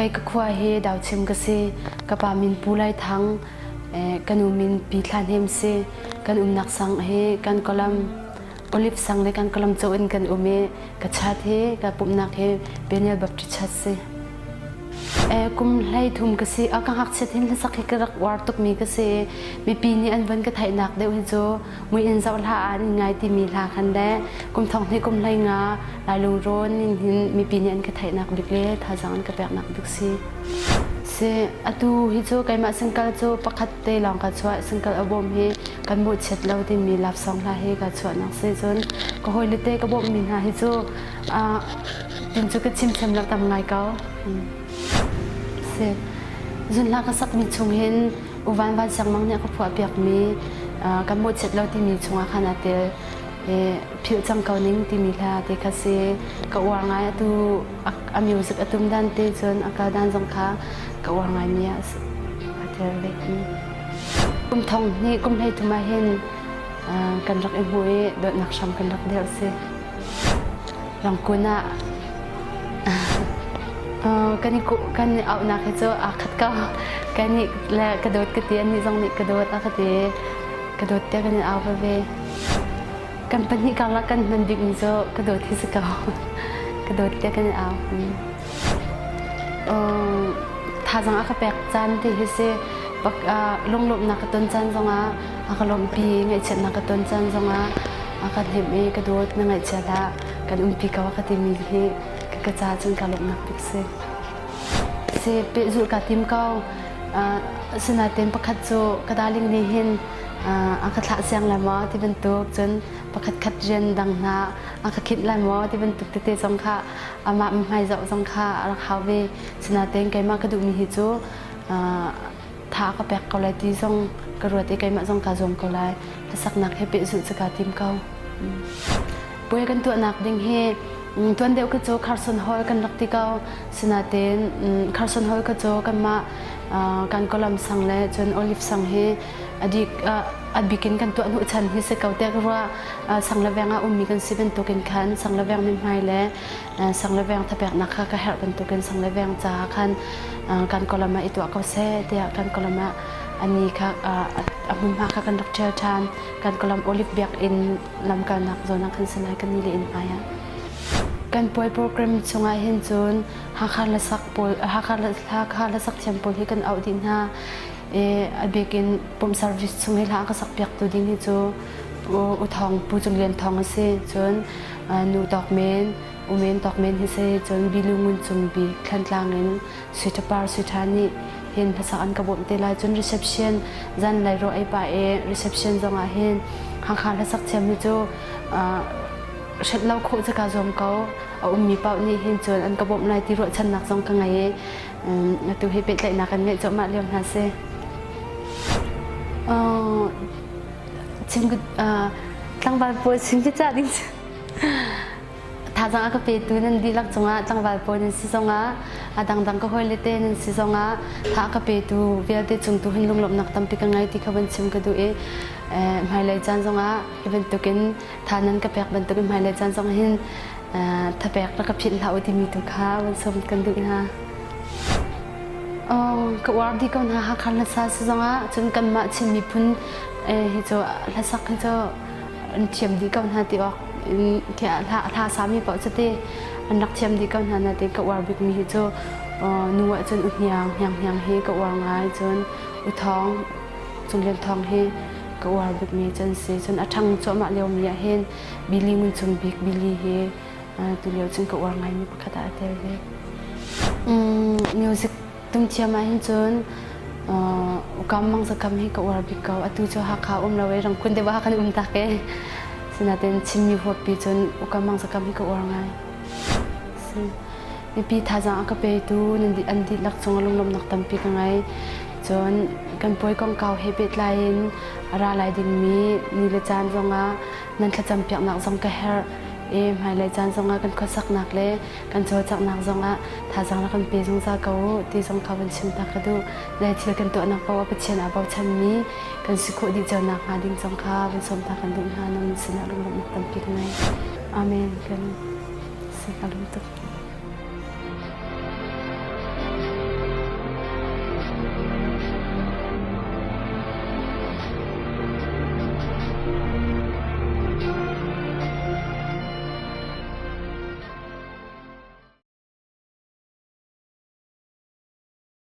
Kei ka khua hi Dauchim ka si. Ka pa min Pu Lai Thang, ka nu min Pi Thla Hnem si. Kan umnak sang hi kan kolam Olive sang le kan kolam cho in kan um i ka chat hi ka pumhnak hi Peniel Baptist Church si. Kum 13 ka si. Ka ngakchiat hin hlasak hi ka rak uar tukmi ka si. Mipi nih an von ka theihnak deuh hi cu mui in zoh hlah ah an in ngai timi hla khan le kum thong hnih kum 15 Lai lungrawn in hin mipi nih an ka theihnak bik le thazaang an ka peknak bik si. Si atu hi cu keimah singkal cu pakhat te lawng ka chuah singkal a bawm hi kan mawhchiat lo timi love song hla hi ka chuahnak si cun ka hawile te ka bawmhmi hna hi cu tin cu ka chim thiam lo tam ngai ko. Si zun hla ka sakmi chung hin Uvan Van Siang Mang nih a ka phuah piakmi kan mawhchiat lo timi chungah khan aa tel. Philh cang ko ning timi hla te kha si. Ka uar ngai atu a music a tum dan te cun a kal dan zong kha ka uar ngaimi ah a tel ve. Kum thong hnih kum 13 ah hin kan rak i hmu i dawtnak hram kan rak dirh si. Rangkun ah kan i kan i auhnak hi cu aa khat ko. Kan nih le ka dawt ka ti annih zong nih ka dawt a ka ti. Ka dawt tiah kan i au veve. Kan pahnih karlak kan hman bikmi cu ka dawt hi si ko. Ka dawt tiah kan i au. Thazaang a ka pek caan ti hi si. Lunglawmhnak ka ton caan zongah a ka lawmhpi, ngaihchiatnak ka ton caan zongah a ka hnemh i ka dawt na ngaihchia hlah kan umpi ko a ka timi hi ka caah cun ka lawmhnak bik si. Si pehzulh kaa tim ko. Asinain pakhat cu ka darling nih hin a ka thlah siang lai maw ti bantuk cun pakhat khat rian dang hna a ka khinh lai maw ti bantuk tete zong kha amah hmai zoh zong kha a rak hau ve. Sinain keimah ka duhmi hi cu tha ka pek ko lai ti zong ka ruat i keimah zong kaa zuam ko lai. Hlasaknak he pehzulh cu kaa tim ko. Puai kan tuahnak ding hi tuan deuh ka cu Carson Hall kan rak ti ko. Sinain Carson Hall ka cu kanmah kan kolam sang le cun Olive sang hi adik a bikin kan tuah hnu chan hi si ko tiah ka ruah. Sang le veng ah ummi kan si bantukin khan sang le veng mithmai le sang le veng thapeknak kha ka herh bantukin sang le veng caah khan kan kolam ah i tuah ko seh tiah kan kolam ah ani kha a hmunhma kha kan rak ṭhial ṭhan. Kan kolam Olive biakinn lamkalnak zawn ah khan si lai kan ni le inn hmai ah. Kan puai program chungah hin cun Hakha hlasak pawl Hakha Hakha hlasak thiam pawl hi kan auh dih hna. I a bik in pumh service chung hi hla a ka sak piaktu ding hi cu U Thawng Pu Cung Lian Thawng a si. Cun Nu Tawk Men, U Men Tawk Men hi si. Cun Bilu Ngun Cung Bik Thlantlang in Sui Ṭha Par Sui Ṭha nih hin hlasak an ka bawmh te lai. Cun reception zan lei raw ei pah i reception zong ah hin Hakha hlasak thiam hi cu hrelh lo khawh cu kaa zuam ko. A ummi paoh nih hin cun an ka bawmh lai ti ruahchannak zong ka ngei i atu hi pehtlaihnak kan ngeih cuahmah lio hna si. Chim tlangval pawl chim hi cah ding Thazaang a ka petu nan dihlak cungah tlangval pawl nan si zongah a dangdang ka hawile te nan si zongah tha a ka petu vialte cung tu hin lunglawmhnak tampi ka ngei ti kha van chim ka duh i hmailei caan zongah hi bantukin tha nan ka pek bantukin hmailei caan zong hin thapek rak ka philh hlah u timi tu kha van sawm kan duh hna. Ka uar dih ko hna Hakha hlasa si zongah cun kanmah Chin miphun hi cu hlasak hi cu an thiam dih ko hna ti awk hla sami paoh cu ti an rak thiam dih ko hna na ti ka uar bikmi hi cu nu ah cun u hniang hniang hniang hi ka uar ngai cun u thawng Cung Lian Thawng hi ka uar bikmi cun si cun a ṭhang cuahmah liomi ah hin Billy Ngun Cung Bik Billy hi tulio cun ka uar ngaimi pakhat ah a tel ve. Music Tungthiam ah hin cun ukam mang zakam hi ka uar bik ko. Atu cu Hakha um lo i Rangkun deuh ah kan um tak e. Sinain Chinmi huappi cun ukam mang zakam hi ka uar ngai. Si. Mipi thazaang a ka petu nan an dihlak cung ah lunglawmhnak tampi ka ngei. Cun kan puai kongkau he pehtlai in a ra lai dingmi ni le caan zongah nan thlacam piaknak zong ka herh. I hmailei caan zongah kan khuasaknak le kan cawlcanghnak zongah thazaang rak kan pe zungzal ko u ti zong kha van chim ta ka duh. Zei thil kan tuahnak paoh ah Pathian aa bochanmi kan si khawh dih cio nakhnga ding zong kha van sawm ta kan duh hna. Nan sinah lunglawmhnak tampi ka ngei. Amen. Kan si ka lung tuk.